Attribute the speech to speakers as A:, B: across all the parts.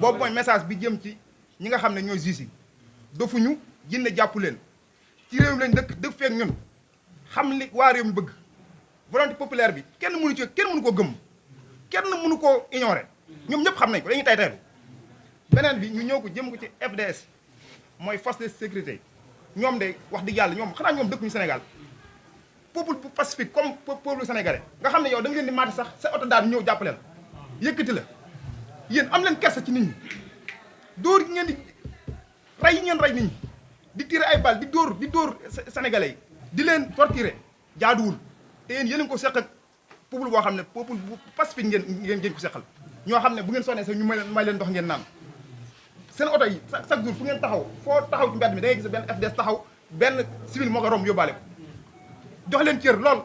A: boobu mooy message bi jëm ci ñi nga xam ne ñooy juge yi dofuñu jinne jàpp leen ci réew mi lañ dëkk feek ñun xam li waa réew mi bëgg volonté populaire bi kenn mënu koo gëm kenn mënu koo ignorer ñoom ñëpp xam nañ ko dañuy tay taylu beneen bi ñu ñëw ko jëm ko ci FDS mooy force de sécurité ñoom de wax dëgg yàlla ñoom xanaa ñoom dëkkuñu Sénégal peuple bu pacifique comme peuple sénégalais nga xam ne yow da nga leen di maati sax sa oto daal ñëw jàppaleen yëkkati la yéen am leen kersa ci nit ñi dóor yi ngeen di rey yi ngeen rey nit ñi di tirer ay balles di dóor sénégalais yi di leen torturer jaaduwul te yéen a ngi ko seq ak peuple boo xam ne peuple bu pacifique ngeen ko seqal ñoo xam ne bu ngeen sonnee sax ñu may leen ndox ngeen naan seen oto yi chaque jour fu ngeen taxaw foo taxaw ci mbedd mi da ngay gis benn FDS taxaw benn civil moo ko romb yóbbaale ko jox leen cër lool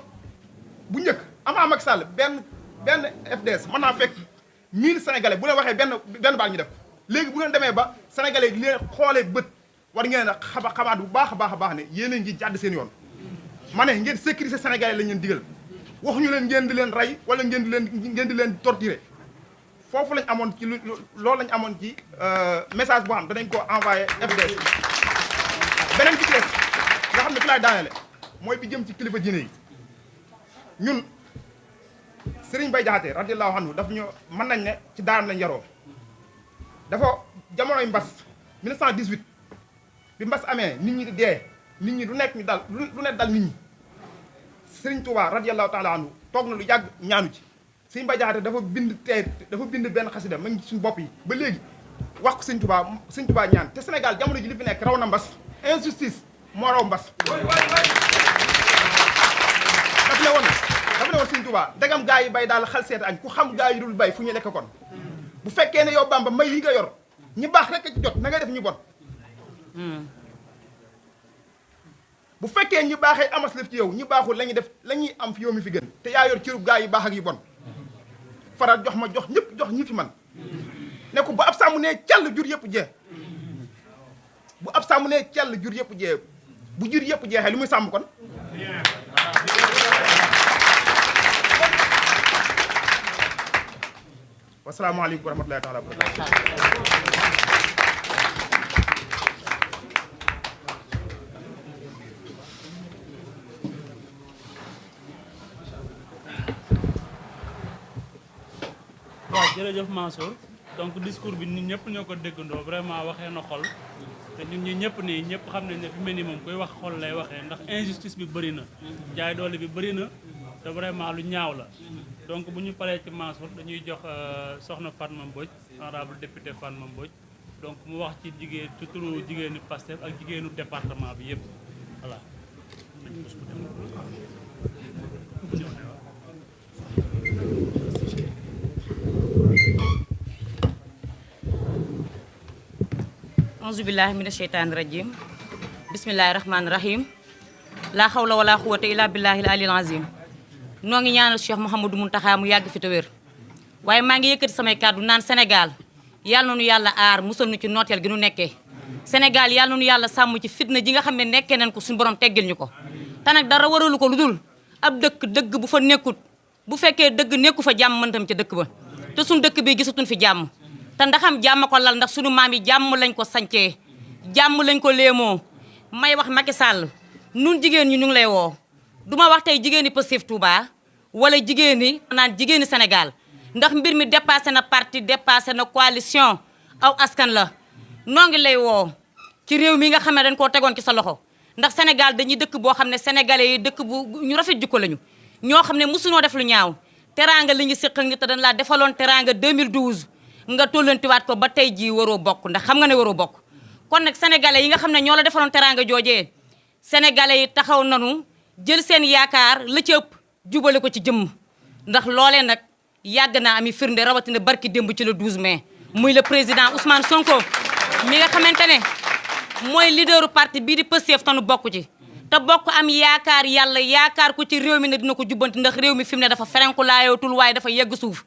A: bu njëkk ama Macky Sall benn FDS mën naa fekk 1000 sénégalais bu leen waxee benn baal ñu def léegi bu ngeen demee ba sénégalais yi leen xoolee bët war ngeen a xamaat bu baax a baax ne yéen a ngi jàdd seen yoon ma ne ngeen sécuriser sénégalais lañ leen digal waxuñu leen ngeen di leen rey wala ngeen di leen torturer foofu lañ amoon ci loolu lañ amoon ci message boo xam danañ ko envoyé FDS beneen bi ci des nga xam ne fi laay daanele mooy bi jëm ci kilifa diine yi ñun Serigne Baye Diakhaté radiyallahu anhu daf ñu mën nañ ne ci daaram lañ yaroo dafa jamonoy mbas 1918 bi mbas amee nit ñi di dee nit ñi lu nekk ñu dal lu nekk dal nit ñi Serigne Touba radiyallahu taala anhu toog na lu yàgg ñaanu ci Serigne Baye Diakhaté dafa bind benn xasida ma ngi suñu bopp yi ba léegi wax ko Serigne Touba ñaan te Sénégal jamono ji li fi nekk raw na mbas injustice moo raw mbas dafa ne woon Serigne Touba dagam gaa yi bay daal xal seeta añ ku xam gaa yi dul bay fu ñu lekk kon bu fekkee ne yow Bamba may yi nga yor ñi baax rek ci jot na ngay def ñu bon bu fekkee ñi baaxee amas lef ci yow ñi baaxul la ñuy def la ñuy am fi yow mi fi gën te yaa yor cërub gaa yi baax ak yu bon faral jox ma jox ñëpp jox ñi fi man ne ko bu ab sàmm nee cell jur yëpp jee bu ab sàmm nee cell jur yëpp jee bu jur yëpp jeexee lu muy sàmm kon wasalaamaaleykum wa rahmatulahi taala wa barakatu
B: waaw jërëjëf Mansour donc discours bi ñun ñëpp ñoo ko déggandoo vraiment waxee na xol te ñun ñi ñëpp nii ñëpp xam nañ ne fi mel ni moom koy wax xol lay waxee ndax injustice bi bëri na jaay doole bi bëri na te vraiment lu ñaaw la donc bu ñu paree ci Mansour dañuy jox soxna Fatma Mbodj honorable député Fatma Mbodj donc mu wax ci jigéen ci turu jigéenu Pastef ak jigéenu département bi yëpp voilà.
C: auzubillahi mina sheytaani rajim bismillahi rahmaani rahim laa xawla wala xuwata illa billahi alil azim noo ngi ñaanal Cheikh Mouhamadou Mountakha mu yàgg fi te wér waaye maa ngi yëkkati samay kàddu naan Sénégal yàlla na nu yàlla aar musal nu ci nooteel gi nu nekkee Sénégal yàlla na nu yàlla sàmm ci fitna ji nga xam ne nekkee nañ ko suñu borom teggil ñu ko te nag dara waralu ko lu dul ab dëgg bu fa nekkut bu fekkee dëgg nekku fa jàmm mën tam ca dëkk ba te suñu dëkk bi gisatuñ fi jàmm te ndaxam jàmm ko lal ndax sunu maam yi jàmm lañ ko sancee jàmm lañ ko léemoo may wax Macky Sall nun jigéen ñi ñu ngi lay woo duma wax tey jigéeni Pastef Touba wala jigéeni naan jigéeni Sénégal ndax mbir mi dépassé na parti dépassé na coalition aw askan la noo ngi lay woo ci réew mi nga xam ne dañ koo tegoon ci sa loxo ndax Sénégal dañuy dëkk boo xam ne sénégalais yi dëkk bu ñu rafet jikko lañu ñoo xam ne mosunoo def lu ñaaw teraanga li ñu séq ak nit te dañ laa defaloon teraanga 2012 nga tollantiwaat ko ba tey jii waroo bokk ndax xam nga ne waroo bokk kon nag sénégalais yi nga xam ne ñoo la defaloon teraanga joojee sénégalais yi taxaw nanu jël seen yaakaar la ci ëpp jubale ko ci jëmm ndax loolee nag yàgg naa ami firnde rawatina barki démb ci le 12 mai muy le président Ousmane Sonko mi nga xamante ne mooy leaderu parti bii di Pastef tanu bokk ci te bokk am yaakaar yàlla yaakaar ko ci réew mi ne dina ko jubbanti ndax réew mi fi mu ne dafa ferenku laayootul waaye dafa yegg suuf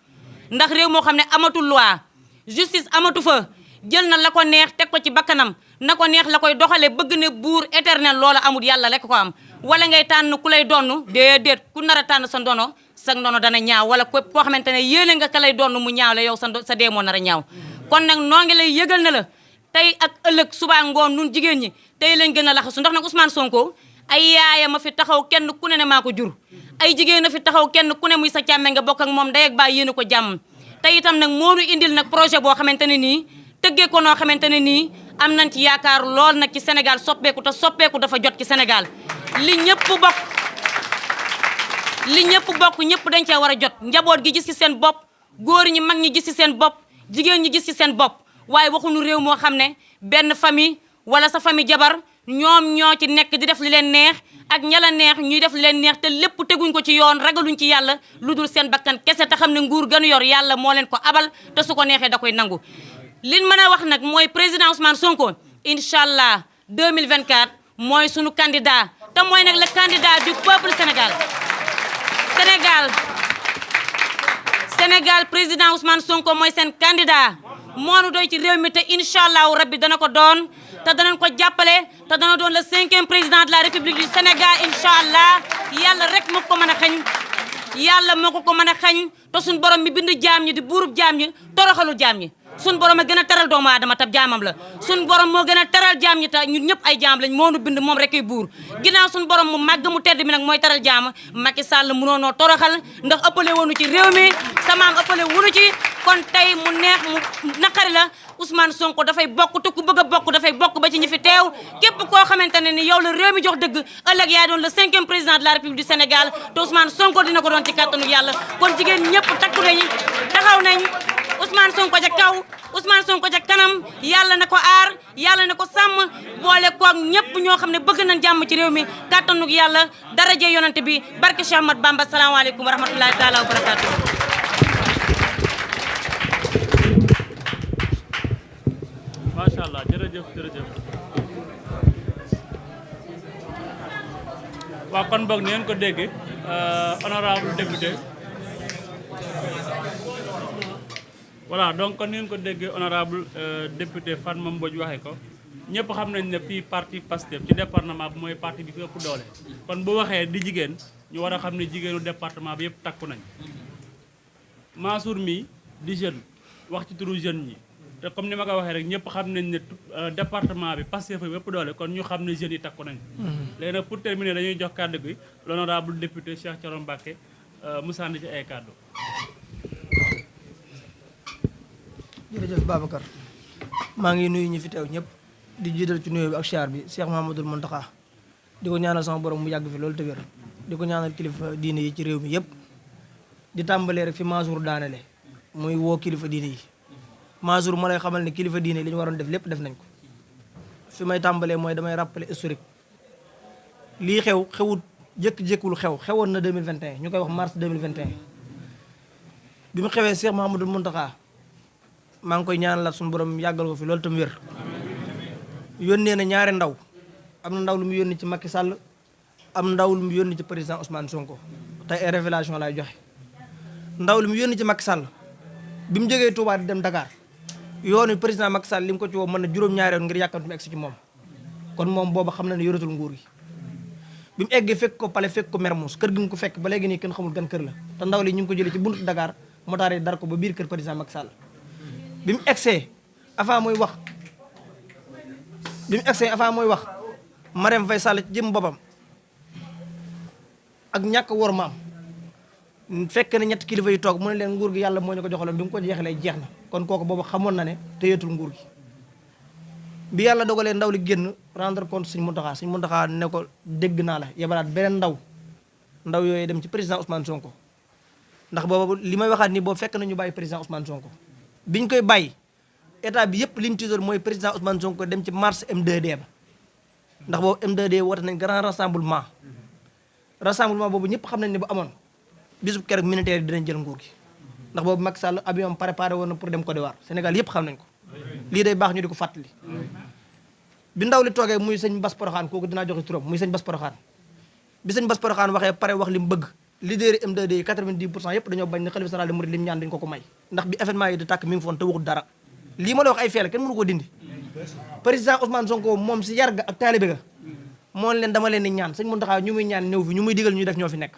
C: ndax réew moo xam ne amatul loi justice amatu fa jël na la ko neex teg ko ci bakkanam na ko neex la koy doxalee bëgg ne buur éternel loola amul yàlla lekk ko am wala ngay tànn ku lay donn déedéet ku nar a tànn sa ndono dana ñaaw wala koo xamante ne yéene nga ka lay donn mu ñaaw la yow sa dee moo nar a ñaaw kon nag noo ngi lay yëgal na la tey ak ëllëg subaa ngoon nun jigéen ñi tey lañ gën a laxasu ndax nag Ousmane Sonko ay yaaya ma fi taxaw kenn ku ne maa ko jur ay jigéen a fi taxaw kenn ku ne muy sa càmme nga bokk ak moom ndey ak baay yéene ko jàmm te itam nag moo nu indil nag projet boo xamante ne nii tëggee ko noo xamante ne nii am nañ ci yaakaar lool nag ci Sénégal soppeeku te soppeeku dafa jot ci Sénégal li ñëpp bokk ñëpp dañ cee war a jot njaboot gi gis ci seen bopp góor ñi mag ñi gis ci seen bopp jigéen ñi gis ci seen bopp waaye waxuñu réew moo xam ne benn famille wala sa famille jabar ñoom ñoo ci nekk di def li leen neex ak ña la neex ñuy def li leen neex te lépp teguñ ko ci yoon ragaluñ ci yàlla lu dul seen bakkan kese te xam ne nguur gënu yor yàlla moo leen ko abal te su ko neexee da koy nangu liñ mën a wax nag mooy président Ousmane Sonko incha allah 2024 mooy sunu candidat te mooy nag le candidat du peuple Sénégal président Ousmane Sonko mooy seen candidat moonu doy ci réew mi te incha allahu rabbi dana ko doon te danañ ko jàppale te dana doon le 5e président de la république du Sénégal incha allah yàlla rek moo ko mën a xañ yàlla moo ko mën a xañ te suñ borom mi bind jaam ñi di buurub jaam ñi toroxalu jaam ñi suñ borom a gën a teral doomu aadama tab jaamam la suñ borom moo gën a teral jaam ñi ta ñun ñëpp ay jaam lañ moo nu bind moom rek ay buur ginnaaw suñ borom mu màgg mu tedd mi nag mooy teral jaam Macky Sall mënoonoo toroxal ndax ëppale woonu ci réew mi samaam ëppale wunu ci kon tey mu neex mu naqari la Ousmane Sonko dafay bokk te ku bëgg a bokk dafay bokk ba ci ñi fi teew képp koo xamante ne ni yow la réew mi jox dëgg ëllëg yaay doon le 5e président de la république du Sénégal te Ousmane Sonko dina ko doon ci kàttanu yàlla kon jigéen ñëpp takku nañu taxaw nañ Ousmane Sonko ca kaw Ousmane Sonko ca kanam yàlla na ko aar yàlla na ko sàmm boole koog ñëpp ñoo xam ne bëgg nañ jàmm ci réew mi kàttanug yàlla daraje yonante bi barke Cheikh Ahmad Bamba salaamaaleykum wa rahmatullahi taala wa barakatuh
B: macha allah jërëjëf waaw kon boog ni ngeen ko dégg honorable député voilà donc kon ni ngeen ko déggee honorable député Fatma Mbodj waxee ko ñëpp xam nañ ne fii parti Pastef ci département bi mooy parti bi fi ëpp doole kon bu waxee di jigéen ñu war a xam ne jigéenu département bi yëpp takku nañ Mansour mi di jeune wax ci turu jeune ñi te comme ni ma ko waxee rek ñëpp xam nañ ne département bi Pastef fi ëpp doole kon ñu xam ne jeunes yi takku nañ léegi nag pour terminer dañuy jox kàddu gi l'honorable député Cheikh Thioro Mbacké mu sànni ci ay kàddu.
D: jërëjëf Babacar maa ngi nuyu ñi fi teew ñëpp di jiital ci nuyoo bi ak siyaar bi Cheikh Mouhamadoul Mountakha di ko ñaanal sama borom mu yàgg fi loolu te wér di ko ñaanal kilifa diine yi ci réew mi yëpp di tàmbalee rek fi Mansour daanele muy woo kilifa diine yi Mansour ma lay xamal ne kilifa diine li ñu waroon def lépp def nañ ko fi may tàmbalee mooy damay rappeler historique lii xewut jékki-jékkiwul xewoon na 2021 ñu koy wax mars 2021 bi mu xewee Cheikh Mouhamadoul Mountakha maa ngi koy ñaanal suñu borom yàggal ko fi loolu tam wér yónnee na ñaari ndaw am na ndaw lu mu yónni ci Macky Sall am ndaw lu mu yónni ci président Ousmane Sonko tey ay révélation lay joxe ndaw lu mu yónni ci Macky Sall bi mu jógee Touba di dem Dakar yoonu président Macky Sall li mu ko ci woo mën na juróom-ñaari yoon ngir yàkkamtu mu egsi ci moom kon moom booba xam na ne yoratul nguur gi bi mu eggee fekk ko pale fekk ko Mermoz kër gi mu ko fekk ba léegi nii kenn xamul gan kër la te ndaw li ñu ngi ko jëlee ci buntu Dakar motaar yi dar ko ba biir kër président Macky Sall bi mu egsee avant mooy wax Marème Faye Sall ci jëm boppam ak ñàkk wor maam fekk na ñetti kilifa yi toog mu ne leen nguur gi yàlla moo ñu ko joxaloon bi mu ko jeexalee jeex na kon kooku boobu xamoon na ne téyetul nguur gi bi yàlla dogalee ndaw li génn rendre compte Sëñ Mountakha ne ko dégg naa la yebalaat beneen ndaw yooyu dem ci président Ousmane Sonko ndax boobu li may waxaat nii boobu fekk na ñu bàyyi président Ousmane Sonko biñ koy bàyyi état bi yëpp liñ tiitoon mooy président Ousmane Sonko dem ci marche M2D ba ndax boobu M2D woote nañ grand rassemblement boobu ñëpp xam nañ ne bu amoon bisub keroog militaire yi dinañ jël nguur gi ndax boobu Macky Sall avion préparé woon na pour dem Côte d'Ivoire Sénégal yëpp xam nañ ko lii day baax ñu di ko fàttali bi ndaw li toogee muy sëñ Bass Porokhane kooku dinaa joxe turam muy sëñ Bass Porokhane bi sëñ Bass Porokhane waxee pare wax li mu bëgg leader M2D yi 90% yëpp dañoo bañ ne xalifa général des mourides li mu ñaan dañ ko ko may ndax bi événement yi di tàkk mi ngi foon te waxul dara lii ma la wax ay fee la kenn mënu koo dindi président Ousmane Sonko moom si yar ga ak taalibe ga moo leen dama leen di ñaan sëñ Mountakha ñu muy ñaan ñëw fi ñu muy digal ñu def ñoo fi nekk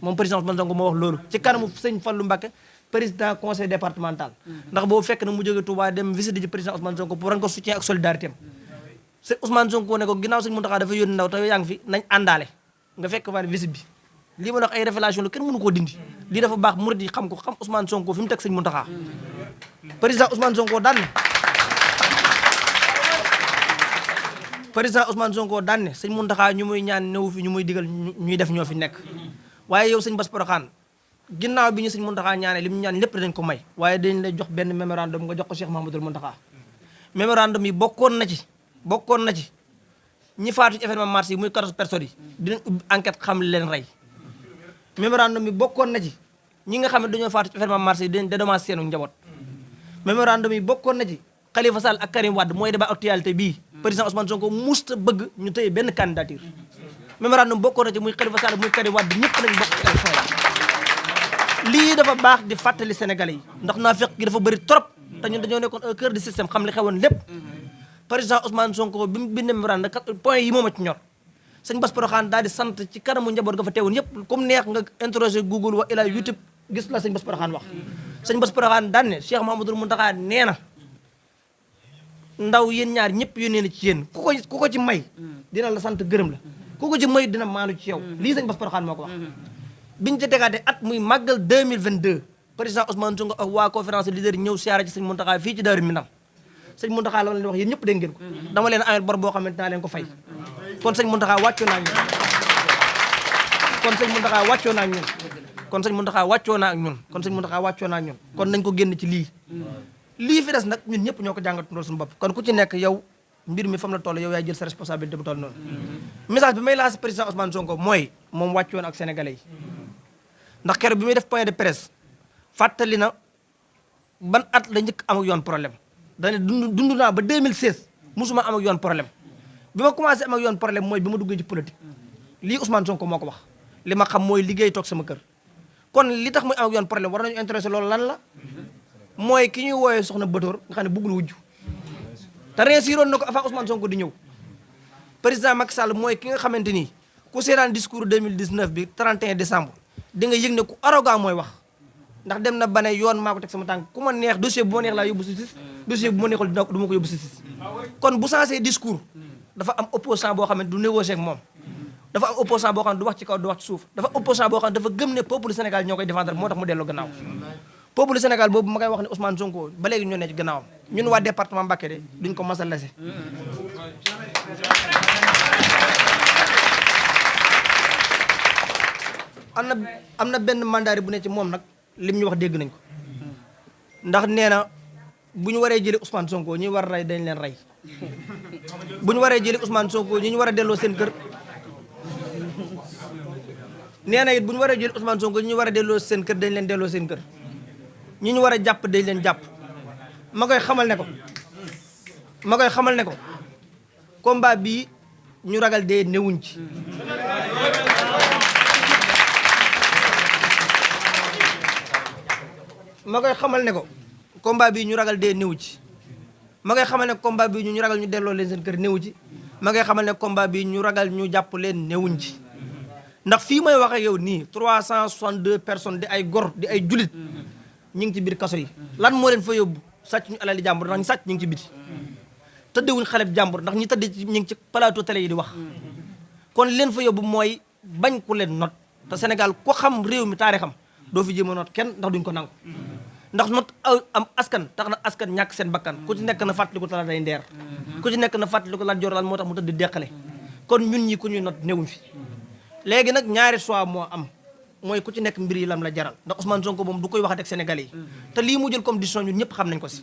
D: moom président Ousmane Sonko moo wax loolu ci kanamu sëñ Fallou Mbacké président conseil départemental ndax boobu fekk na mu jóge Touba dem visite ji président Ousmane Sonko pour wan ko soutien ak solidarité am sëñ Ousmane Sonko ne ko ginnaaw sëñ Mountakha dafa yónni ndaw te yaa ngi fi nañ àndaale nga fekk fa visite bi lii ma wax ay révélation la kenn mënu koo dindi lii dafa baax murid yi xam ko xam Ousmane Sonko fi mu teg sëñ Mountakha président Ousmane Sonko daan ne sëñ Mountakha ñu muy ñaan néew fi ñu muy digal ñuy def ñoo fi nekk waaye yow sëñ Bass Porokhane ginnaaw bi ñu sëñ Mountakha ñaane li mu ñaan lépp dañ ko may waaye dañ lay jox benn mémorandum nga jox ko Cheikh Mouhamadoul Mountakha mémorandum yi bokkoon na ci ñi faatu ci événement mars yi muy 14 personnes yi dinañ ubbi enquête xam li leen rey mémorandum yi bokkoon na ci ñi nga xam ne dañoo faatu ci événement mars yi dinañ dédommage seenu njaboot mémorandum yi bokkoon na ci Khalifa Sall ak Karim Wade mooy débat actualité bii président Ousmane Sonko musta bëgg ñu tëye benn candidature mémorandum bokkoon na ci muy Khalifa Sall muy Karim Wade ñëpp nañ bokk ci élection yi lii dafa baax di fàttali Sénégalais yi ndax naa fekk gi dafa bëri trop te ñun dañoo nekkoon au cœur du système xam li xewoon lépp président Ousmane Sonko bi mu bindee mémorandum point yi moom a ci ñor sëñ Bass Porokhane daal di sant ci kanamu njaboot ga fa teewoon yëpp comme neex nga interroger Google wa ila YouTube gis la sëñ Bass Porokhane wax sëñ Bass Porokhane daan ne Cheikh Mouhamadoul Mountakha nee na ndaw yéen ñaar ñëpp yónnee na ci yéen ku ko ci may dina la sant gërëm la ku ko ci may dina maanu ci yow lii sëñ Bass Porokhane moo ko wax biñu ci tegaate at muy màggal 2022 président Ousmane Sonko ak waa conférence leader ñëw siyaara ci sëñ Mountakha fii ci Daaru Minam sëñ Mountakha la leen wax yéen ñëpp dégg ngeen ko dama leen amel bor boo xamante naa leen ko fay kon sëñ Mountakha wàccoo naa ak ñun kon sëñ Mountakha wàccoo naa ak ñun kon sëñ Mountakha wàccoo naa ak ñun kon sëñ Mountakha wàccoo naa ak ñun kon nañ ko génn ci lii fi des nag ñun ñëpp ñoo ko jàngatandoo suñu bopp kon ku ci nekk yow mbir mi fam la toll yow yaay jël sa responsabilité bu toll noonu message bi may lancé président Ousmane Sonko mooy moom wàccoon ak sénégalais yi ndax keroog bi muy def point de presse fàttali na ban at la njëkk am ak yoon problème dane dund naa ba 2016 musuma am ak yoon problème bi ma commencé am ak yoon problème mooy bi ma duggee ci politique lii Ousmane Sonko moo ko wax li ma xam mooy liggéey toog sama kër kon li tax muy am ak yoon problème war nañu intéressé loolu lan la mooy ki ñuy wooyee soxna Batoor nga xam ne bëggul wujju te réussiroon na ko avant Ousmane Sonko di ñëw président Macky Sall mooy ki nga xamante ni ku seetaan discours 2019 bi 31 décembre di nga yëg ne ku arrogant mooy wax ndax dem na ba ne yoon maa ko teg sama tànk ku ma neex dossier bu ma neex laa yóbbu justice dossier bu ma neexul du ma ko yóbbu justice kon bu sensé discours dafa am opposant boo xam ne du négocier ak moom dafa am opposant boo xam ne du wax ci kaw du wax ci suuf dafa opposant boo xam ne dafa gëm ne peuple Sénégal ñoo koy défendre moo tax mu delloo gannaaw peuple Sénégal boobu ma koy wax ne Ousmane Sonko ba léegi ñoo ne ci gannaawam ñun waa département Mbacké de duñ ko masal lase am na benn mandat bu ne ci moom nag lim ñu wax dégg nañ ko ndax nee na bu ñu waree jëli Ousmane Sonko ñi war a rey dañ leen rey bu ñu waree jëli Ousmane Sonko ñi ñu war a delloo seen kër nee na it bu ñu waree jëli Ousmane Sonko ñi ñu war a delloo seen kër dañ leen delloo seen kër ñi ñu war a jàpp dañ leen jàpp ma koy xamal ne ko combat bii ñu ragal dee newuñ ci ma koy xamal ne ko combat bii ñu ragal dee néew ci ma koy xamal ne combat bii ñu ragal ñu delloo leen seen kër néew ci ma koy xamal ne combat bii ñu ragal ñu jàpp leen néewuñ ci ndax fii may wax ak yow nii 362 personnes di ay gor di ay julit ñu ngi ci biir kaso yi lan moo leen fa yóbbu sàcc ñu alali jàmbur ndax ñu sàcc ñu ngi ci biti tëddewuñ xaleb jàmbur ndax ñi tëdd ci ñu ngi ci plateau télé yi di wax kon leen fa yóbbu mooy bañ ku leen not te Sénégal ko xam réew mi taarixam doo fi jéem a not kenn ndax duñ ko nangu ndax not am askan tax na askan ñàkk seen bakkan ku ci nekk na fàttaliku tala day ndeer ku ci nekk na fàttaliku la jor lan moo tax mu tëdd deqale kon ñun ñi ku ñuy not newuñ fi léegi nag ñaari choix moo am mooy ku ci nekk mbir yi lam la jaral ndax Ousmane Sonko moom du koy waxat ak Sénégalais yi te lii mu jël comme décision ñun ñëpp xam nañ ko si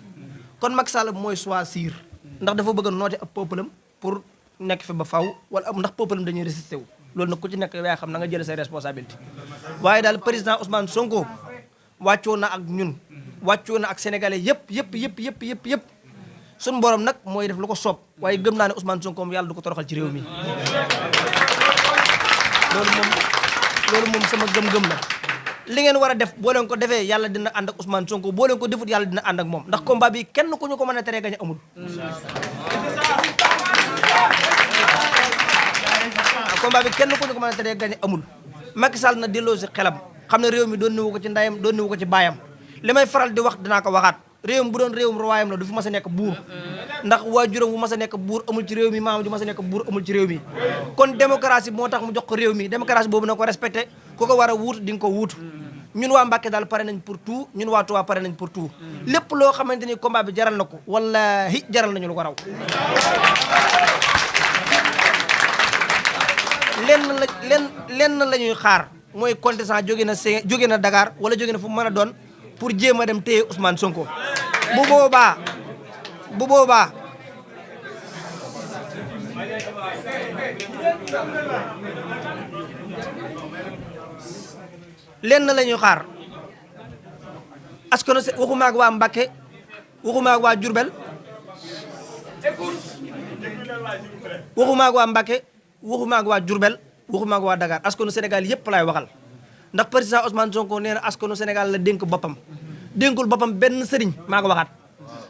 D: kon Macky Sall mooy choisir ndax dafa bëgg a noote ab peuple am pour nekk fi ba faw wala ndax peuple am dañuy résister wu loolu nag ku ci nekk yaa xam na nga jël say responsabilité waaye daal président Ousmane Sonko wàccoo na ak ñun wàccoo na ak sénégalais yëpp suñu borom nag mooy def lu ko soob waaye gëm naa ne Ousmane Sonko moom yàlla du ko toroxal ci réew mi loolu moom sama gëm-gëm la li ngeen war a def boo leen ko defee yàlla dina ànd ak Ousmane Sonko boo leen ko defut yàlla dina ànd ak moom ndax combat bi kenn ku ñu ko mën a teree gañ amul combat bi kenn ku ñu ko mën a teree gañ amul Macky Sall na delloo si xelam xam ne réew mi doon niwu ko ci ndayam doon niwu ko ci baayam li may faral di wax dinaa ko waxaat réewam bu doon réewum royaume la du fi mas a nekk buur ndax waajuram bu mas a nekk buur amul ci réew mi maam ju mas a nekk buur amul ci réew mi kon démocratie moo tax mu jox ko réew mi démocratie boobu na ko respecté ku ko war a wuut di nga ko wuutu ñun waa Mbàkke daal pare nañ pour tout ñun waa Touba pare nañ pour tout lépp loo xamante ni combat bi jaral na ko wallahi jaral nañu lu ko raw lenn la ñuy xaar mooy contestant jóge na Dakar wala jóge na fu mu mën a doon pour jéem a dem téye Ousmane Sonko bu boobaa lenn la ñuy xaar askanu waxuma ak waa Mbacké waxuma ak waa Diourbel waxuma ak waa Mbacké waxuma ak waa Diourbel waxuma ak waa Dakar askanu Sénégal yépp laay waxal ndax président Ousmane Sonko nee na askanu Sénégal la dénk boppam dénkul boppam benn sëriñ maa ko waxaat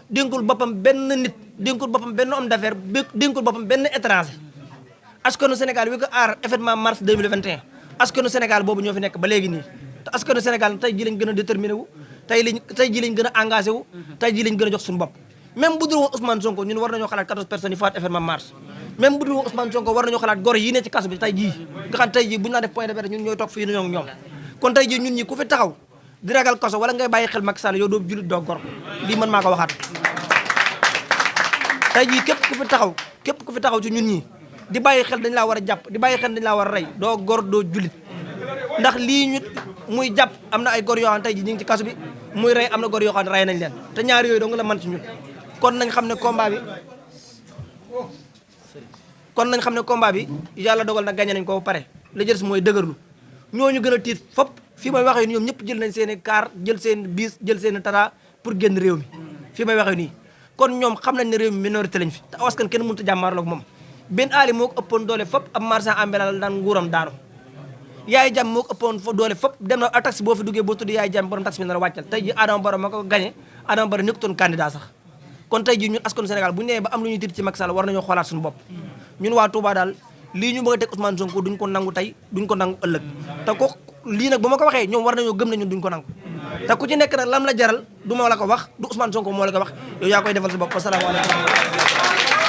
D: dénkul boppam benn nit dénkul boppam benn homme d'affaires dénkul boppam benn étranger askanu Sénégal wi ko aar événement mars 2021 askanu Sénégal boobu ñoo fi nekk ba léegi nii te askanu Sénégal tey ji lañ gën a déterminé wu tey ji lañ gën a engagé wu tey ji lañ gën a jox suñu bopp même bu dul woon Ousmane Sonko ñun war nañoo xalaat 14 personnes yi faat événement mars même bu dul woon Ousmane Sonko war nañoo xalaat gor yi ne ci kaso bi tey jii nga xam tey jii bu ñu naa def point de vue ñun ñooy toog fii ñoo ñoom kon tey jii ñun ñi ku fi taxaw di ragal kaso wala ngay bàyyi xel Macky Sall yow doo julit doo gor lii man maa ko waxaat tey jii képp ku fi taxaw ci ñun ñi di bàyyi xel dañ laa war a jàpp di bàyyi xel dañ laa war a rey doo gor doo julit ndax lii ñu muy jàpp am na ay gor yoo xam ne tey jii ñu ngi ci kaso bi muy rey am na gor yoo xam ne rey nañ leen te ñaar yooyu dong la mën ci ñun kon nañ xam ne combat bi yàlla dogal na gagné nañ ko ba pare la jël si mooy dëgërlu ñooñu gën a tiit fop fii may waxee ñoom ñëpp jël nañ seen i car jël seen bis jël seen i tata pour génn réew mi fii may waxee nii kon ñoom xam nañ ne réew mi minorité lañ fi te askan kenn mënut a jàmmaarloog moom benn aali moo ko ëppoon doole fop ab marchand ambulant la daan nguuram daanu yaay jàmm moo ko ëppoon doole fop dem na a taxi boo fi duggee boo tudd yaay jàmm borom taxi bi nar a wàccal tey ji Adama Barrow ma ko gagné Adama Barrow nekkutoon candidat sax kon tey ji ñun askanu Sénégal bu ñu nee ba am lu ñuy tiit ci Macky Sall war nañoo xoolaat suñu bopp ñun waa Touba daal lii ñu bëgg a teg Ousmane Sonko duñ ko nangu tey duñ ko nangu ëllëg te ko lii nag bu ma ko waxee ñoom war nañoo gëm ne ñun duñ ko nangu te ku ci nekk nag lam la jaral du ma la ko wax du Ousmane Sonko moo la ko wax yow yaa koy defal sa bopp asalaamaaleykum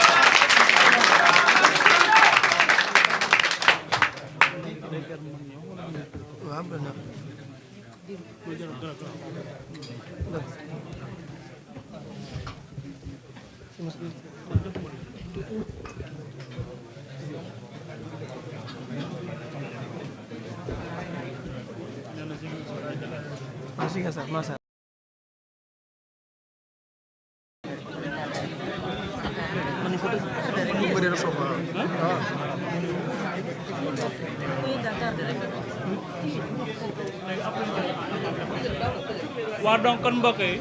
B: waa donc kon mbokk yi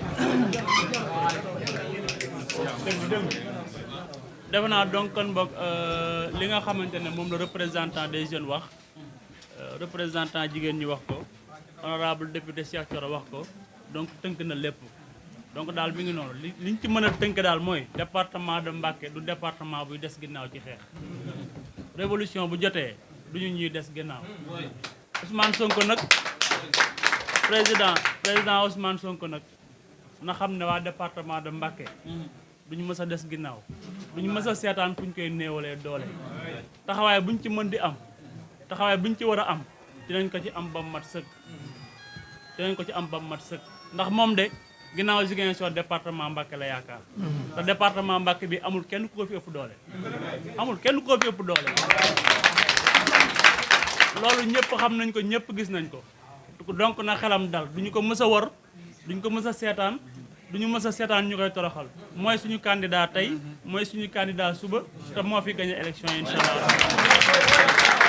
B: defe naa donc kon mbokk li nga xamante ne moom la représentant des jeunes wax représentant jigéen ñi wax ko honorable député Cheikh Thioro wax ko donc tënk na lépp donc daal mi ngi noonu liñ ci mën a tënk daal mooy département de Mbacké du département buy des ginnaaw ci xeex révolution bu jotee du ñu ñuy des ginnaaw Ousmane Sonko nag président Ousmane Sonko nag na xam ne waa département de Mbacké duñu mës a des ginnaaw duñu mës a seetaan fu ñu koy néewalee doole taxawaay buñ ci mën di am taxawaay buñ ci war a am dinañ ko ci am ba mat sëkk ndax moom de ginnaaw Ziguinchor département Mbacké la yaakaar te département Mbacké bi amul kenn ku ko fi ëpp doole loolu ñëpp xam nañ ko ñëpp gis nañ ko donc na xelam dal duñu ko mës a wor duñu ko mës a seetaan duñu mës a seetaan ñu koy toroxal mooy suñu candidat tey mooy suñu candidat suba te moo fi gagné élection yi incha allah